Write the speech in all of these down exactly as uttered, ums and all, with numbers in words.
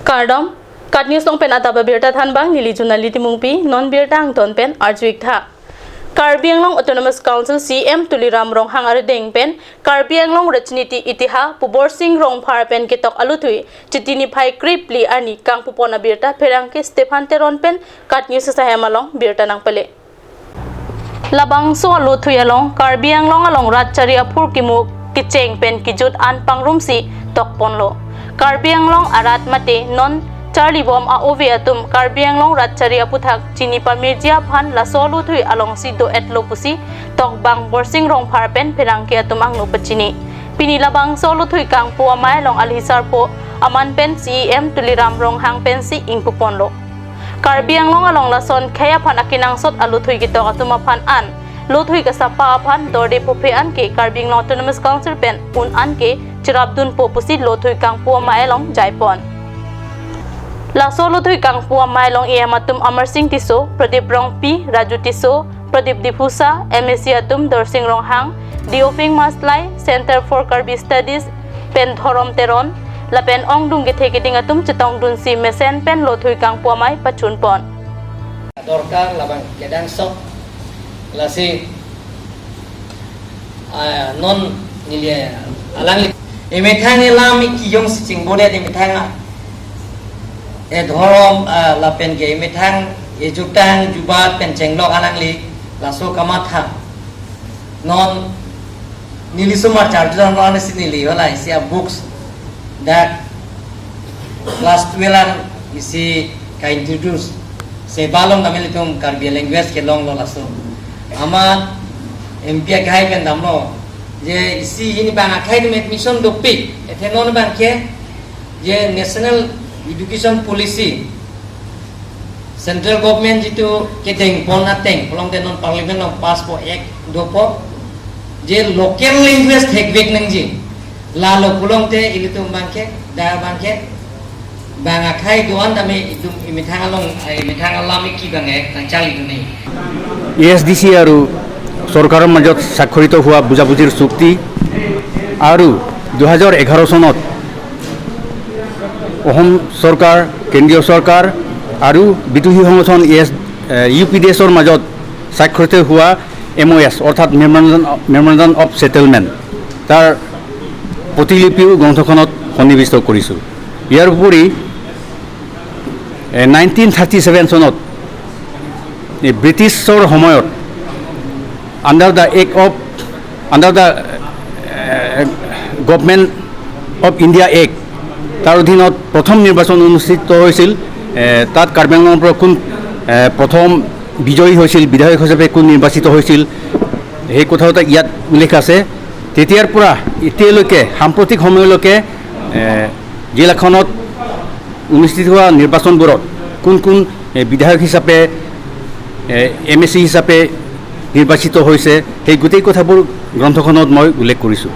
Kardom, KAT News along pen adap abirta thanbang neli Junali Timungpi, non birta angton pen arju-ik tha. Karbi Anglong Autonomous Council C E M Tuliram Ronghang arideng pen Karbi Anglong Rajniti Itihas Pu Borsing Rongphar pen ketok aluthui Chiti niphai krepli arni kangpupon abirta pherangke Stephen Teron pen KAT News ahem along birta nangpale. Labangso aluthui along Karbi Anglong along rat chari aphur kimu kecheng pen kejut an pangrumsi tokponlo. Karbi Anglong arat mate non charlibom a-ove atum Karbi Anglong rat chari aputhak chini pamirji aphan laso aluthui alongsi do-etlo pusi tokbang Borsing Rongphar pen pherangke atum angno pachini. Pini labangso aluthui kangpu amei along alhi sarpo aman pen C E M Tuliram Ronghang pensi ingpuponlo. Karbi Anglong along lason khei aphan akenangsot aluthui ketok atum aphan an lothui kasapa aphan dorde phophe anke Karbi Anglong Autonomous Council pen un anke cherapdunpo pusi lothui kangpu amei along jaipon. Laso lothui kangpu amei along E M atum Amarsing Tisso, Pradip Rongpi, Raju Tisso, Pradip Diphusa, M A C atum Dorsing Ronghang, Dioping Maslai, Center for Karbi Studies pen Dhorom Teron, lapen ongdung kethe keding atum chetongdunsi mesen pen lothui kangpu amei pachunpon. Dorkar labang kedangsot, lasi, ah, non neli alangli emethang elam iki jongsi chingbodet emethang a, e dhorom, ah, lapen ke emethang ejutang jubat pen chenglok alangli laso kamatha. Non neli somar charju dan isi neli hala isi a-books dak class twelve an isi ka-introduce. Seba along kami ilitum Karbi language kelonglo laso. Amat M P akhai pen damlo. Je isi hini bang akhai atum admission dopik. Athe non bang ke je National Education Policy, Central Government jitu kedengpon ateng, pulote non Parliament along passpo act dopo, je local language thekvek nangji. Lalo pulote ilitum bang ke, da bang ke, bang akhai do-an tame itum emethang along, eh, emethang alam iki bang e nangcharlidunji. A S D C আৰু চৰকাৰৰ মাজত স্বাক্ষৰিত হোৱা বুজাবুজিৰ চুক্তি আৰু দুহেজাৰ এঘাৰ চনত অসম চৰকাৰ, কেন্দ্ৰীয় চৰকাৰ আৰু বিদ্ৰোহী সংগঠন এ এছ, এ, ইউ পি ডি এছৰ মাজত স্বাক্ষৰিত হোৱা এম অ' এছ অৰ্থাৎ মেমৰেণ্ডাম, মেমৰেণ্ডাম অফ ছেটেলমেণ্ট, তাৰ প্ৰতিলিপিও গ্ৰন্থখনত সন্নিৱিষ্ট কৰিছোঁ। ইয়াৰ উপৰি, এ, নাইনটিন থাৰ্টি ছেভেন চনত এই ব্ৰিটিছৰ সময়ত under the Act of, under the, A, Government of India Act, তাৰ অধীনত প্ৰথম নিৰ্বাচন অনুষ্ঠিত হৈছিল। এ, তাত কাৰ্বি আংলঙৰ পৰা কোন, এ, প্ৰথম বিজয়ী হৈছিল, বিধায়ক হিচাপে কোন নিৰ্বাচিত হৈছিল, সেই কথাও তাত ইয়াত উল্লেখ আছে। তেতিয়াৰ পৰা এতিয়ালৈকে, সাম্প্ৰতিক সময়লৈকে, এ, জিলাখনত অনুষ্ঠিত হোৱা নিৰ্বাচনবোৰত কোন কোন, এ, বিধায়ক হিচাপে, এ, এম এ চি হিচাপে নিৰ্বাচিত হৈছে, সেই গোটেই কথাবোৰ গ্ৰন্থখনত মই উল্লেখ কৰিছোঁ।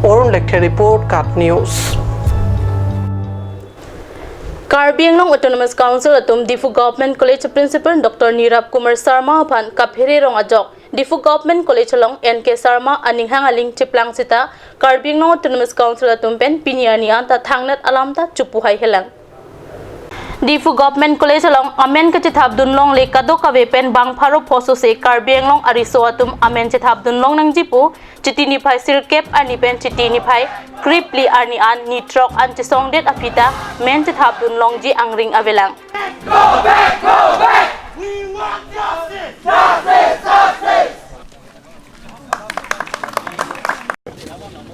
Arun Lekthe report, KAT News. Karbi Anglong Autonomous Council atum Diphu Government College Principal Doctor Nirab Kumar Sharma aphan kaphere rong ajok Diphu Government College along N K Sharma aning hang aling cheplang seta Karbi Anglong Autonomous Council atum pen pini arni anta thangnat alam ta chopuhai helang. Diphu Government College along amen kachethapdun longle kadokave pen bang pharo pho sose Karbi Anglong ariso atum amen chethapdun long nangji pu Chiti niphai sirkep arni pen Chiti niphai krepli arni an ni throk an chesongdet aphi ta men chethapdun longji angring avelang. Go back, go back. We want justice. Justice, justice.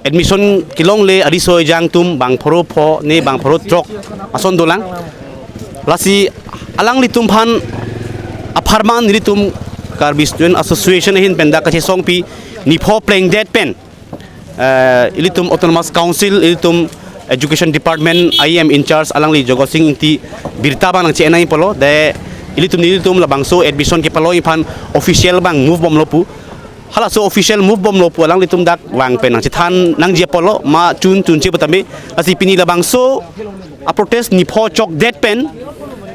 Admission kelongle ariso ejang atum bang pharo pho ne bang pharo throk ason dolang. Lasi alanglitum aphan apharman nelitum Karbi Student Association ahin pen dak kachesongpi nipho plengdet pen, eh, ilitum Autonomous Council, ilitum Education Department I E M in charge alangli Jogosing Ingti birta bang nangche-en nangji apotlo, de ilitum nelitum labangso admission kepalongji aphan official bang move bomlo pu. Halaso official move bomlo pu alanglitum dak vang pen nangchethan nangji apotlo, ma chun chunche pu tame, lasi pini labangso a-protest nipho chokdet pen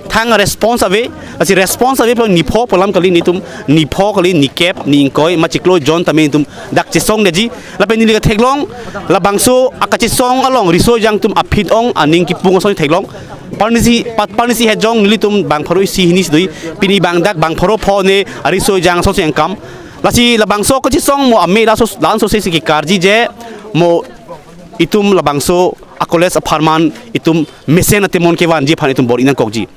thang response ave, lasi response ave pu nipho pu alam kali, nelitum nipho kali, nikep, ni ingkoi, ma chiklo jon tame nelitum dak chesongdetji. Lapen neli ketheklong, labangso akachesong along riso ejang atum aphi ong aning kipung ason theklong. Parnisi, pa-, parnisi hejong nelitum bang pharo isi hini si do, pini bang dak bang pharo pho ne ariso ejang aso si angkam. Lasi labangso kachesong mo ame laso, laso si kekarji je mo itum labangso a college apharman itum mesen atemon kevanji aphan itum bor-i nangkokji.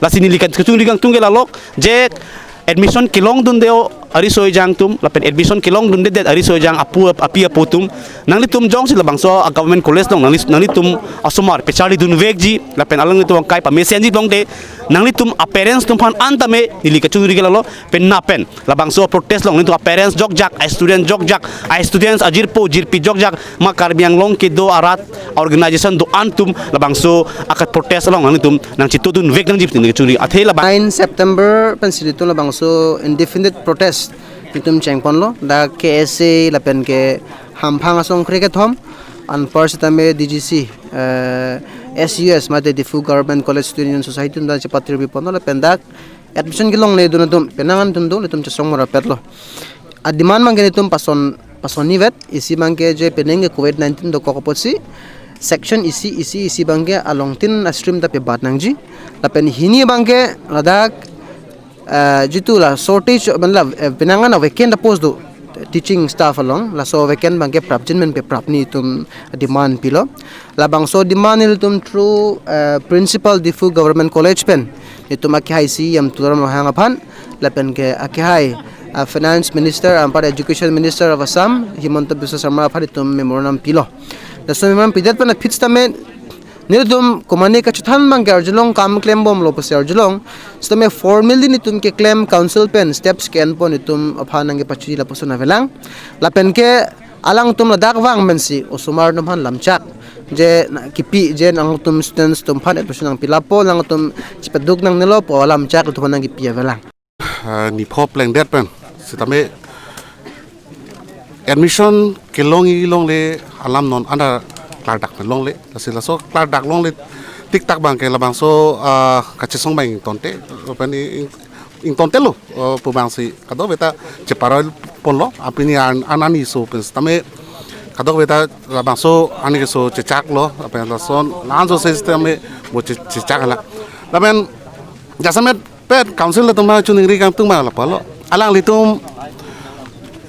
Lasi neli kachingri kangtung ke la lo je admission kelongdunde o ariso ejang atum, lapen admission kelongdundedet ariso ejang apu, api apo atum, nanglitum jongsi labangso a government college along nangli, nanglitum asomar pecharli dunvekji, lapen alanglitum angkai pamesenji longde, nanglitum a parents atum aphan an tame neli kachingri ke la lo, penap pen labangso protest along nanglitum a parents jokjak, a student jokjak, a students ajirpo jirpi jokjak, ma Karbi Anglong kedo arat organization do-an atum labangso akat protest along nanglitum nangchitudunvek nangji pu neli kachingri. Athe labang nine September pensi nelitum labangso indefinite protest nelitum chengponlo, dak K S A lapen ke hamphang asong krekethom, anpar sitame D G C, eh, S U S mate Diphu Government College Student Union Society atum ta chepatir biponlo, lapen dak admission kelongledun atum penang an atum do, nelitum chesong morapetlo. A demand abangke nelitum pason, pason nivet, isi abangke je penang ke covid nineteen dokok apotsi section isi, isi, isi abangke along tin a stream ta pebat nangji. Lapen hini abangke ladak, eh, jitu la shortage, matlab, eh, penang an a vacant post do teaching staff along, laso vacant abangke prapjin pen peprap nelitum demand pilo. Labangso demand nelitum through, eh, Principal Diphu Government College pen nelitum akehai C E M Tuliram Ronghang aphan, lapen ke akehai, ah, Finance Minister, anpar Education Minister of Assam, Himanta Biswa Sarma aphan nelitum memorandum pilo. Laso memorandum pidet pen aphi sitame nelitum komane kachethan abangke arjulong, kam klembomlo pusi arjulong. Sitame formally nelitum keklem council pen steps ke-enpon nelitum aphan nangkepachini lapuson avelang. Lapen ke alangtum ladak vang pensi osomar atum aphan lamchak je na kipi je nangtum students atum aphan admission nangpi lapo, nangtum chepaduk nangnelo pu alamchak nelitum aphan nangkipi avelang. Ah, nipho plengdet pen sitame admission kelongji longle alam non anda klardak pen longle. Lasi laso klardak longle tiktak abangke labangso, ah, kachesong abang ingtonte, pen ing-, ingtontelo, oh, pu abangsi kadokave ta cheparoi ponlo, apini an, an ani so pen sitame kadokave ta labangso ani keso chechaklo, lapen lason la-an so sitame mo che-, chechak la. Lapen jasemet pen council atum aphan chiningri kangtung ma lapulo. Alanglitum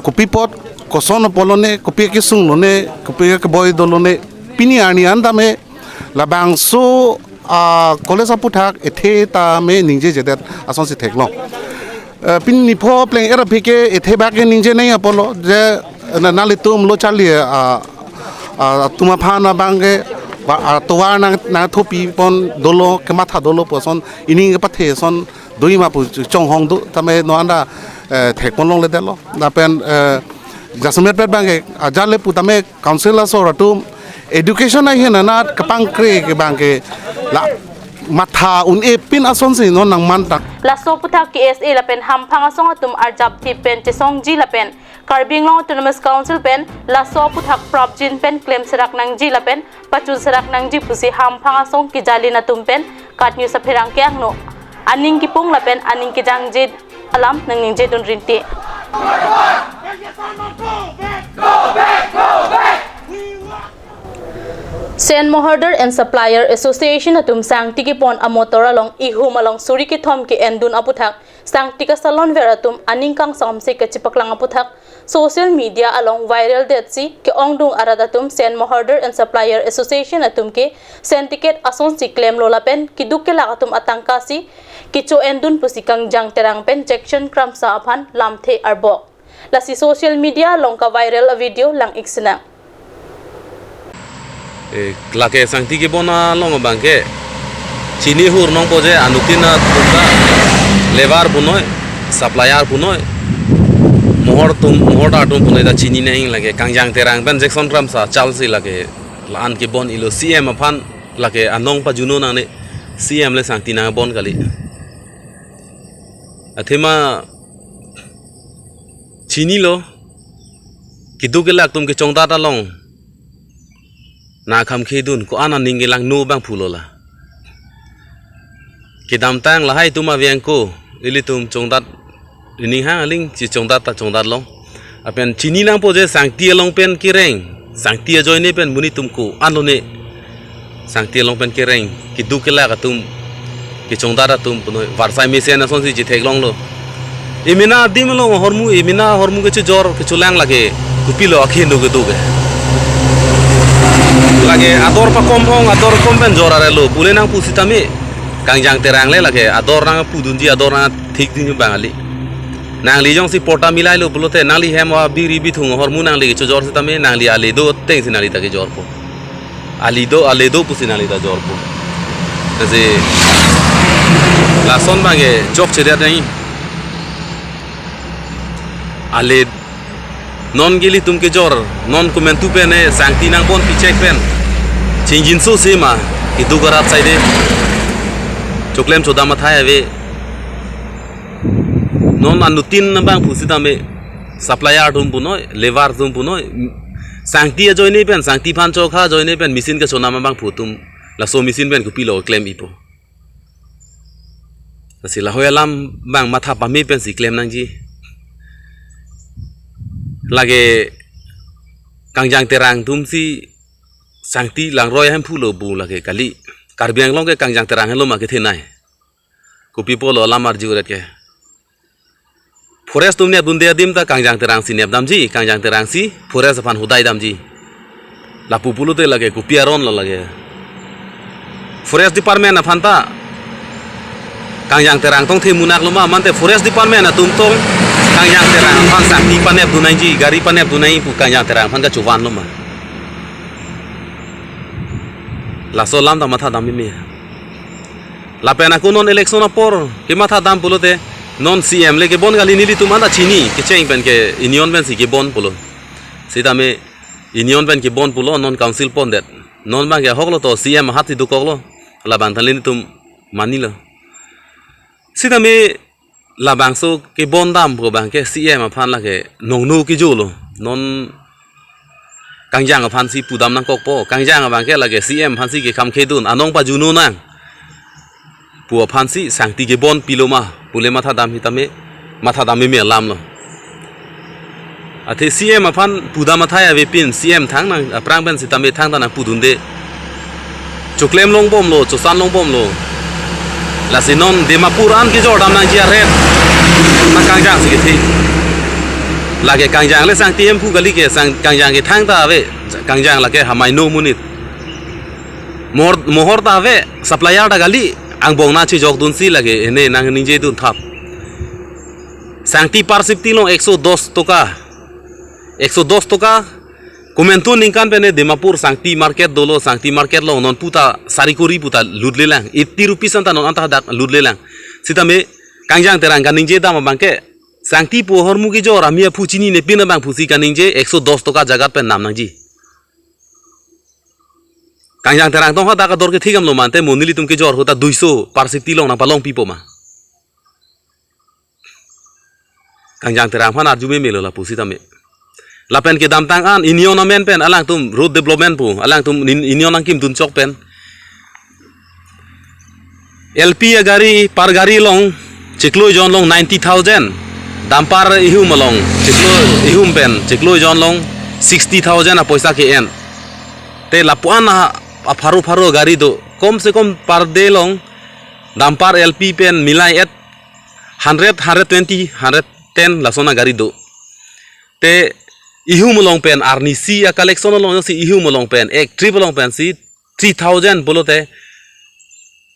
kopi apot, koson apotlo ne, kopi kesung lo ne, kopi keboi dolo ne, pini arni an tame labangso, ah, college aputhak ethe tame ningjejedet asonsi theklong. Eh, pini nipho pleng-et aphi ke ethe bak ke ningje nang apotlo je na, nanglitum lo charli, ah, ah, atum aphan abangke ba, ah, tovar nang, nangthopi pon dolo, kematha dolo pu ason, ining kepathe ason dui ma pu chonghong do, tame non anda, eh, thekpon longledetlo. Lapen, eh, jasemet pen abangke ajat le pu tame council asor atum education ahin anat kepangkre ke abangke la matha un-e pin asonsi non nangmantang. Laso aputhak K S A lapen hamphang asong atum arjapthip pen chesongji lapen Karbi Anglong Autonomous Council pen laso aputhak prapjin pen klemserak nangji lapen pachunserak nangji pusi hamphang asong kejalin atum pen KAT News apherangke angno aning kipung lapen aning kejangje alam nangningjedun rinti. Saint Mohorder and Supplier Association atum sangti kepon amotor along ihum along suri kethom ke-endun aputhak sangti kasalonver atum aning kangsamse kachepaklang aputhak social media along viral detsi ke-ongdung arat atum Saint Mohorder and Supplier Association atum ke syndicate asonsi klemlo lapen keduk kelak atum atangka si kecho-endun pusi Kangjang Terang pen Jackson Kramsa aphan lamthe arbok. Lasi social media along ka-viral a-video lang-ik sinang. Eh, lake sangti kepon along abangke chini hur nangpo je anuttin atum ta labour punoi, supplier punoi, mohor atum, mohor atum punoi ta chini nang lake Kangjang Terang pen Jackson Kramsa chalsi lake la-an kepon ilo C M aphan lake anong pajuno nangne C M le sangti nangpon kali. Athema chinilo, keduk kelak atum kechongdat along nangkhamkhedun ko-an aning kelangno abang pulo la. Kedamtang lahai atum aveng ko ilitum chongdat ining hang aling chechongdat ta chongdatlo. Lapen chini nangpo je sangti along pen kereng, sangti ajoine pen monit atum ko-an lone sangti along pen kereng. keduk kelak atum, kechongdat atum punoi, varsai mesen asonsi chetheklonglo. Emena adim along ahormu, emena ahormu kechojor, kecholang lake, kopilo akhei do kedo ke. Lake ador pakom ong, ador kom pen jor arelo, pule nangpu sitame, Kangjang Terang le lake, ador nangpudunji, ador nangthekdunji abang kali. Nangli jongsi porta milailo pulote, nangli hem abiri bithung ahormu nangli kechojor sitame, nangli ale do atengsi nangli ta kejorpo. Ale do, ale do pusi nangli ta jorpo. Lasi lason abang ke chokchedet nangji. Ale non ke ilitum kejor, non komantu pen e sangti nangbon pichek pen. Chingjinso sema, keduk arat saide. Choklem chodam athai ave. Non anuttin abangphu sitame, supplier atum punoi, labour atum punoi, sangti ajoine pen, sangti aphan chokha ajoine pen, machine kachonam abangphu atum, laso machine pen kopilo klem-ipo. Lasi lahei alam abang matha pame pensi klem nangji. Lake Kangjang Terang atumsi sangti langroi ahemphu lo pu lake kali. Karbi Anglong ke Kangjang Terang henlo ma kethenei. Kopi pulo alam arju ret ke. Forest atum nepdunde adim ta Kangjang Terang si nepdamji, Kangjang Terang si forest aphan hodai damji. Lapu pulote lake kopi aron lo lake. Forest Department aphan ta Kangjang Terang tong themunak lo ma, mante Forest Department atum tong Kangjang Terang aphan sangti panepdun nangji, gari panepdun nangji pu Kangjang Terang aphan kachovan lo ma. Laso alam ta matha dam meme. Lapen ako non election apor kematha dam pulote non C M le kebon kali, nelitum anta chini, kecheng pen ke union pensi kebon pulo. Sitame union pen kebon pulo, non council pondet. Non abang ke ahok lo to, C M ahat si dokoklo. Labang ta nelitum manilo. Sitame labangso kebon dam pu abang ke C M aphan lake nongno kejo lo. Non Kangjang aphansi pudam nangkokpo. Kangjang abang ke lake C M aphansi kekam khedun, anong pajuno nang pu aphansi sangti kebon pilo ma pule matha dam sitame, matha dam meme alam lo. Athe C M aphan pudam athai avepin, C M thangnat aphrang pen sitame thangta nangpudunde. Choklem longbomlo, chosan longbomlo. Lasi non Dimapur an kejor dam nangji aret, nang Kangjang si kethe. Lake Kangjang le sangti ahemphu kali ke, sang Kangjang ke thangta ave, Kangjang lake hamaino monit. Mohor, mohor ta ave, supplier ta kali, angbong nangchejokdunsi lake ene nangningjedun thap. Sangti per sifti along ekso dos toka. Ekso dos toka. Komantu aningkan pen e Dimapur sangti market dolo, sangti market along non puta sari kori puta lutlelang. Eighty rupees anta non anta hadak lutlelang. Sitame Kangjang Terang kaningje dam abang ke, sangti pu ahormu kejor, armi aphu chininepin abangphusi kaningje, ekso dos toka jagat pen nam nangji. Kangjang Terang tong hadak ador kethekdamlo mante, mo nelitum kejor ahut ta duiso per sifti along nangpalongpipo ma. Kangjang Terang aphan arju memelo lapu sitame. Lapen kedamtang an union amen pen alangtum road development pu, alangtum nin-, union nangkimdun chok pen L P agari per gari along chiklo ejon along ninety thousand, dumper ihum along chiklo ihum pen chiklo ejon along sixty thousand apoisa ke-en. Te lapu-an a, apharo pharo gari do, kom se kom per day along dumper L P pen milai et hundred, hundred twenty, hundred ten lason agari do. Te ihum along pen arnisi a-collection along si ihum along pen ek trip along pensi three thousand pulote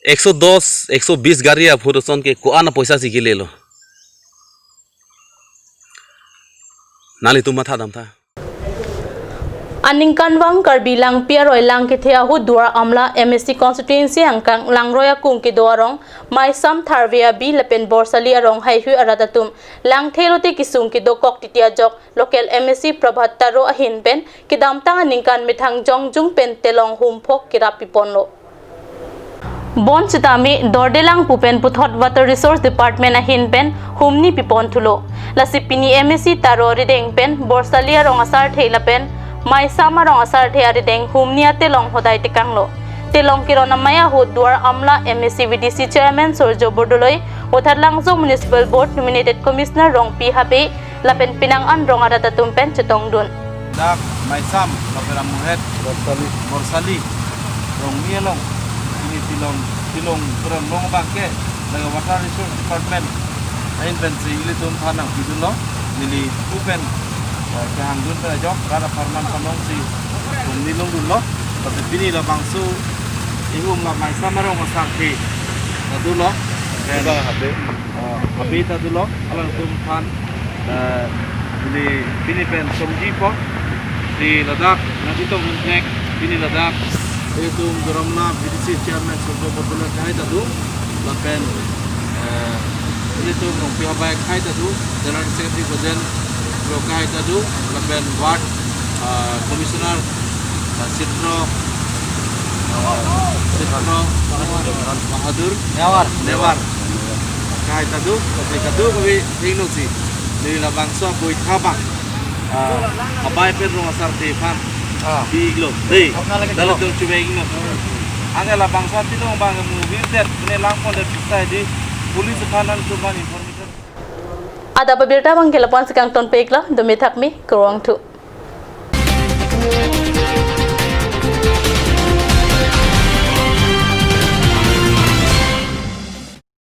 ekso dos, ekso bis gari aphu ason ke ko-an apoisa si kelelo. Nanglitum matha damtha. Aningkanvang Karbi Langpi aroi lang kethe ahut Duar Amla M A C constituency angkang Langroi akung kedo arong Maisam Tharve Abi lapen Borsali arong haihui arat atum langthe lote kesung kedokok titi ajok local M A C Prabhat Taro ahin pen kedamtang aningkan methang jongjung pen telong humphok kerap piponlo. Bonsitame dordelang pu pen puthot Water Resource Department ahin pen humni pipon thulo. Lasi pini M A C Taro arideng pen Borsali arong asarthe lapen Maisam arong asarthe arideng humni atelong hodai tekanglo. Telong keron amei ahut Duar Amla M A C V D C Chairman Surjo Bordoloi, Utharlangso Municipal Board Nominated Commissioner Rongpi Habe, lapen penang an rong arat atum pen chetongdun. Dak Maisam, lapen Ramuhet, Borsali. Borsali, Rongmi along, ini Long, Shillong, Turan long abang ke, lake Water Resource Department ahin pensi ilitum aphan nangpidunlo, neli pu pen, eh, kehangdun pen ajok, rat apharman aphan longsi, tum neli longdunlo, lasi pini labangso, ihum la Maisam arong asarthe ta dolo, then, Iba habe. eh, habe ta dolo, alangtum aphan, eh, neli pini pen chomjipo, si ladak, nangchetongdun thek, pini ladak, ilitum Duar Amla V D C Chairman Surjo Bordoloi akhai ta do, lapen, eh, ilitum Rongpi Habai akhai ta do, General Secretary Gojen Kro akhai ta do, lapen Ward, eh, Commissioner, eh, Sitro, eh, Sitro Bahadur Newar. Newar akhai ta do, lasi kadokave hingno si, neli labangso aboitha abang, ah, Habai pen rong asarthe aphan, ah, pi-iklo. Dei, apna lagi dalo dalo. Tum chubei-iklo. Anke labangso athe long abang mu virdet, pine langpondet society, police aphan nangtum aphan information. Adap abirta abang ke lapu-an si kangtonpiklo, dumi thakmi, kurvangthu.